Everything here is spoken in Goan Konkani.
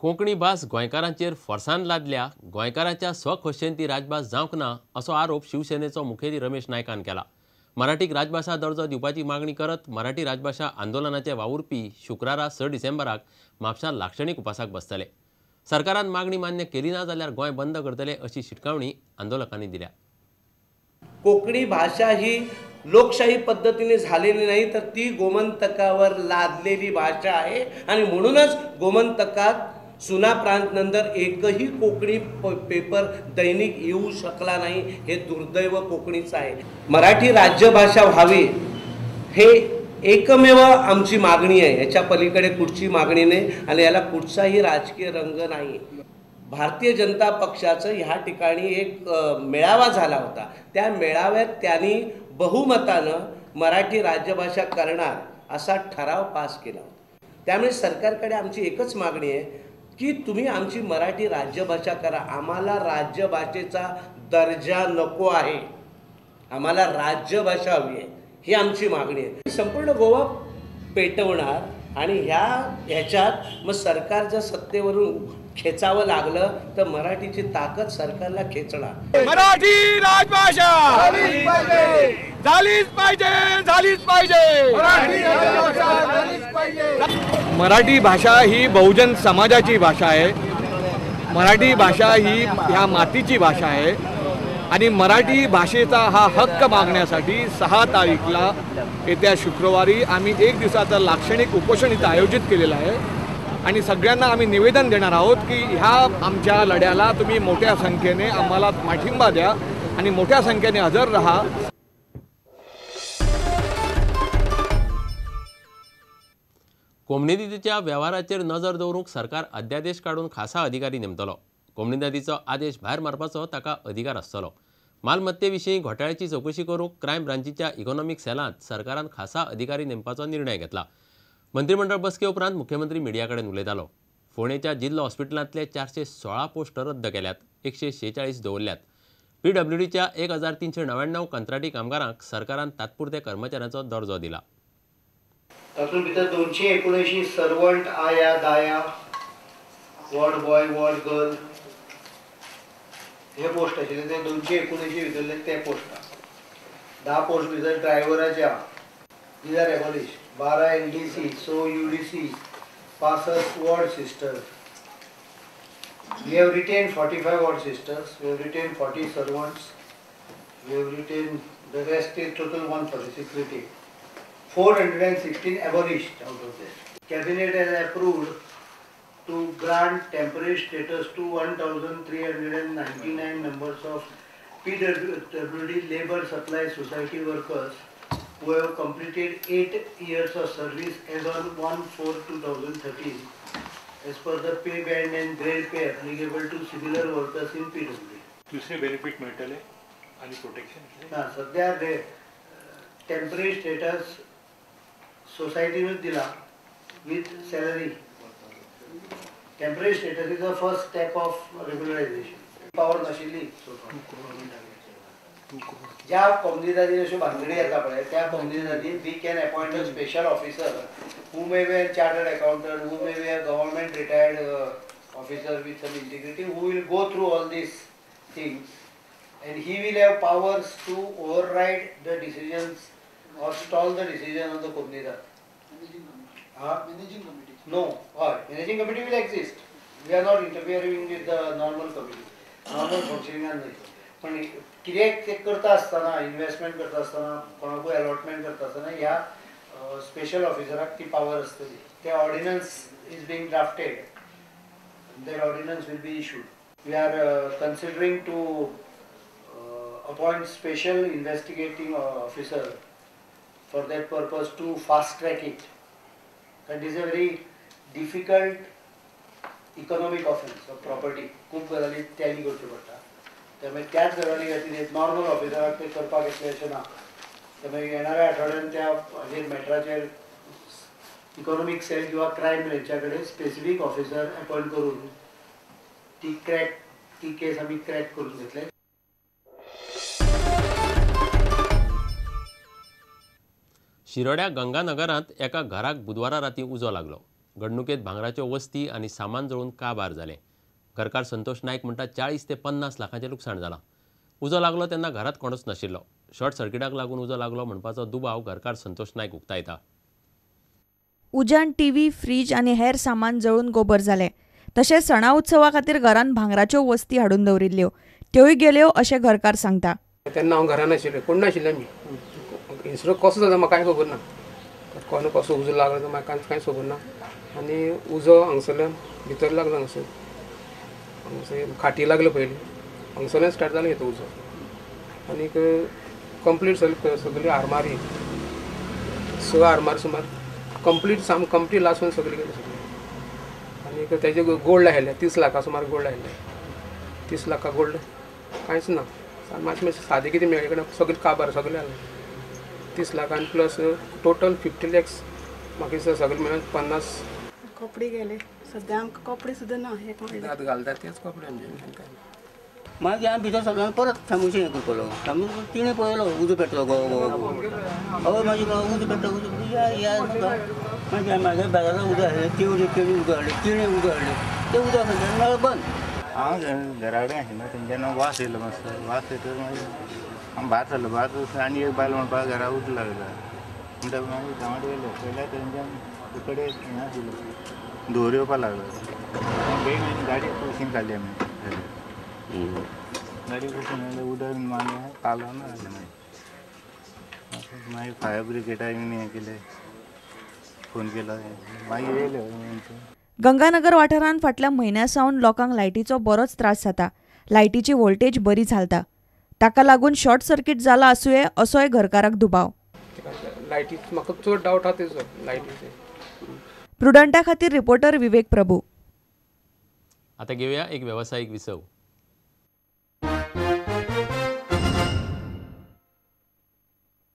कोंकणी भास गोंयकारांचेर फोर्सान लादल्या, गोंयकारांच्या स्वखोशेन ती राजभास जावंक ना असो आरोप शिवसेनेचो मुखेली रमेश नायकान केला. मराठीक राजभाशा दर्जो दिवपाची मागणी करत मराठी राजभाशा आंदोलनाचे वावुरपी शुक्रारा 6 डिसेंबराक म्हापशां लाक्षणीक उपासाक बसतले. सरकारान मागणी मान्य केली ना जाल्यार गोंय बंद करतले अशी शिटकावणी आंदोलकांनी दिल्या. कोंकणी भाषा ही लोकशाही पद्धतीने झालेली नाही, तर ती गोमंतकावर लादलेली भाषा आहे आणि म्हणूनच गोमंतकात सुनाप्रांत नंतर एकही कोकणी पेपर दैनिक येऊ शकला नाही. हे दुर्दैव कोकणीचं आहे. मराठी राज्यभाषा व्हावी हे एकमेव आमची मागणी आहे. याच्या पलीकडे कुठची मागणी नाही आणि याला कुठचाही राजकीय रंग नाही. भारतीय जनता पक्षाचं ह्या ठिकाणी एक मेळावा झाला होता. त्या मेळाव्यात त्यांनी बहुमतानं मराठी राज्यभाषा करणार असा ठराव पास केला होता. त्यामुळे सरकारकडे आमची एकच मागणी आहे की तुम्ही आमची मराठी राज्यभाषा करा. आम्हाला राज्यभाषेचा दर्जा नको आहे, आम्हाला राज्यभाषा हवी आहे, ही आमची मागणी आहे. संपूर्ण गोवा पेटवणार आणि ह्याच्यात मग सरकारच्या सत्तेवरून खेचावं लागलं तर मराठीची ताकद सरकारला खेचणार. मराठी राजभाषा झालीच पाहिजे, झालीच पाहिजे. मराठी भाषा ही बहुजन समाजाची भाषा आहे. मराठी भाषा ही ह्या मातीची भाषा आहे आणि मराठी भाषेचा हा हक्क मागण्यासाठी 6 तारीखला येत्या शुक्रवारी आम्ही एक दिवसाचं लाक्षणिक उपोषण इथं आयोजित केलेलं आहे आणि सगळ्यांना आम्ही निवेदन देणार आहोत की ह्या आमच्या लढ्याला तुम्ही मोठ्या संख्येने आम्हाला पाठिंबा द्या आणि मोठ्या संख्येने हजर राहा. कोमनिदादीच्या वेव्हाराचेर नजर दवरूंक सरकार अध्यादेश काडून खासा अधिकारी नेमतलो. कोमनिदादीचो आदेश भायर मारपाचो ताका अधिकार आसतलो. मालमत्ते विशीं घोटाळ्याची चवकशी करूंक क्रायम ब्रांचीच्या इकॉनॉमीक सेलांत सरकारान खासा अधिकारी नेमपाचो निर्णय घेतला. मंत्रिमंडळ बसके उपरांत मुख्यमंत्री मिडिया कडेन उलयतालो. फोंडेच्या जिल्लो हॉस्पिटलांतले 416 पोस्ट रद्द केल्यात, 146 दवरल्यात. पीडब्ल्यूडीच्या 1399 कंत्राटी कामगारांक सरकारान तात्पुरते कर्मचाऱ्यांचो दर्जो दिला. तातूंत भितर 279 सर्वंट, आया, दाया, वॉर्ड बॉय, वॉर्ड गर्ल हे पोस्ट आशिल्ले. ते 279 भितरले ते पोस्ट. 10 पोस्ट भितर ड्रायव्हराचे आहा, these are abolish. 12 LDC, 100 UDC, 65 ward sisters. We have retained 45 ward sisters, we have retained 40 servants, we have retained the rest is total 146 retained. 416 abolished out of this. Cabinet has approved to grant temporary status to 1,399 numbers of PWD Labour Supply Society workers who have completed 8 years of service as on 1/4/2013 as per the pay band and grade pay applicable to similar workers in PWD. दुसरे बेनिफिट मेळटले आनी प्रोटेक्शन? ना, सध्या टेम्पररी स्टेटस सोसायटीनूच दिला with salary. Temporary status is the first step of regularisation. Power नाशिल्ली ज्या कोमनिदादीन अश्यो भानगडी येता पळय त्या कोमनिदादीन we can appoint a special officer who may be a chartered accountant, who may be a government retired officer with some integrity, who will go through all these things and he will have powers to override the decisions or stall the decision of the Comunidade. Managing committee? No, managing committee will exist. We are not interfering with the normal committee. Normal functioning न्हय. पण कितें ते करता आसतना, इन्वेस्टमेंट करता आसतना, कोणाकूय अलॉटमेंट करता आसतना ह्या स्पेशल ऑफिसराक ती पावर आसतली. ते ordinance is being drafted. That ordinance will be issued. We are considering to appoint special investigating officer for that purpose to fast track it. That is a very difficult economic offense of property. खूब गजाली टॅली करच्यो पडटा. त्यामुळे त्याच गजाली खातीर नॉर्मल ऑफिसराक ते करपाक येतलें अशें ना. त्यामुळे येणाऱ्या आठवड्यान त्या हाजेर मॅटराचेर इकॉनॉमीक सेल किंवा क्रायम ब्रँचा कडेन स्पेसिफीक ऑफिसर अपॉयंट करून ती केस आमी क्रॅक करून घेतले. शिरोड्या गंगानगरांत एका घराक बुधवारा राती उजो लागलो. घडणुकेत भांगराच्यो वस्ती आनी सामान जळून काबार जालें. घरकार संतोष नायक म्हणटा 40 ते 50 लाखांचें लुकसाण जालां. उजो लागलो तेन्ना घरांत कोणूच नाशिल्लो. शॉर्ट सर्किटाक लागून उजो लागलो म्हणपाचो दुबाव घरकार संतोष नायक उक्तायता. उज्यान टीव्ही, फ्रीज आनी हेर सामान जळून गोबर जालें. तशेंच सणा उत्सवा खातीर घरांत भांगराच्यो वस्ती हाडून दवरिल्ल्यो, त्योय गेल्यो अशें घरकार सांगता. तेन्ना हांव घरान आशिल्लें, कोण नाशिल्लें आमी. इन्सिडंट कसो जाता म्हाका कांय खबर ना, कोण कसो उजो लागलो तो म्हाका कांय खबर ना. आनी उजो हांगसरल्यान भितर लागलो, हांगसर हांगसर खाटी लागलो पयलीं, हांगसरल्यान स्टार्ट जालो तो उजो. आनीक कंप्लीट सगळी आरमारी, 6 आरमारी सुमार कंप्लीट साम कंप्लीट लासून सगळी गेली सगळी. आनीक तेजे गोल्ड आयिल्लें 30 लाखां सुमार गोल्ड आयिल्लें, 30 लाखां गोल्ड कांयच ना. मातशें मातशें सादें कितें मेळ्ळें कडेन सगळें काबार सगळें जालें. 30 लाखान प्लस टोटल 50 लॅक्स म्हाका दिसता सगळें मेळून 50. कपडे गेले, सद्या आमकां कपडे सुद्दां ना. हे आतां घालतात तेच कपडे आमचे. मागीर आमी भितर सगळ्यांक परत सामूचे हें करतलो, सामू तिणें पळयलो उजो पेटलो गो गो गो. हय मागीर उजो पेटलो, उजो या या मागीर म्हाज्या बॅगाचो उजो आसलें, तिवरी तिणी उजो हाडलें, तिणें उजो हाडलें, तें उदक हाडलें नळ बंद. हांव घरा कडेन आशिल्लो, तेंच्यान वास येयलो मातसो, वास येतकच मागीर हांव भायर सरलो. भायर आनी एक बायल म्हणपाक घरा उजो लागला म्हणटा, मागीर गांवांत येयलो पयल्यार तेंच्यान कडेन हें आशिल्लो, धुंवर येवपाक लागलो. बेगीन बेगीन गाडी कुशीन काडली आमी, गाडी कुशीन हाडली, उदक मारलें, कालोवन हाडलें. मागीर मागीर फायर ब्रिगेडाक हें केलें, फोन केलो, मागीर येयले. गंगानगर वाठारांत फाटल्या म्हयन्या सावन लोकांक लायटीचो बरोच त्रास जाता. लायटीची व्होल्टेज बरी घालता, ताका लागून शॉर्ट सर्किट जाला आसुये असोय घरकाराक दुबाव. लायटीचो म्हाका चड डावट आसा तेजो, लायटीचो. प्रुडंटा खातीर रिपोर्टर विवेक प्रभू. आता घेऊया एक व्यावसायिक विसव.